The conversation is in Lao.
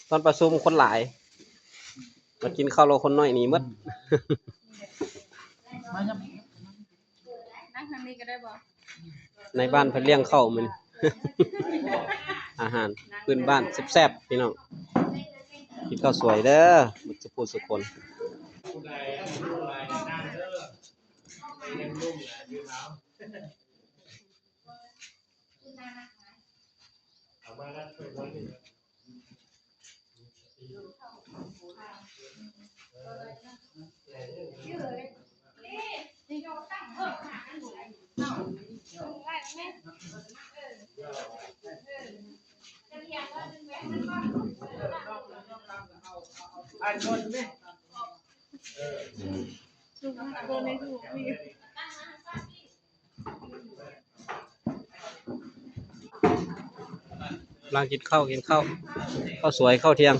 ຕອນປະຊຸມຄົນຫຼາຍ ມາກິນເຂົ້າແລ້ວຄົນໜ້ອຍໜີໝົດ. ນັ່ງທາງນີ້ກໍໄດ້ບໍ່? ໃນບ້ານເພິ່ນລ້ຽງເຂົ້າມື້ນີ້ ອາຫານພື້ນບ້ານແຊບໆ ພີ່ນ້ອງ ກິນເຂົ້າສວຍເດີ ໝົດສຸຜູ້ສຸຄົນ. ກຳລັງກິນເຂົ້າ ກິນເຂົ້າ ເຂົ້າສວຍ ເຂົ້າທ່ຽງ.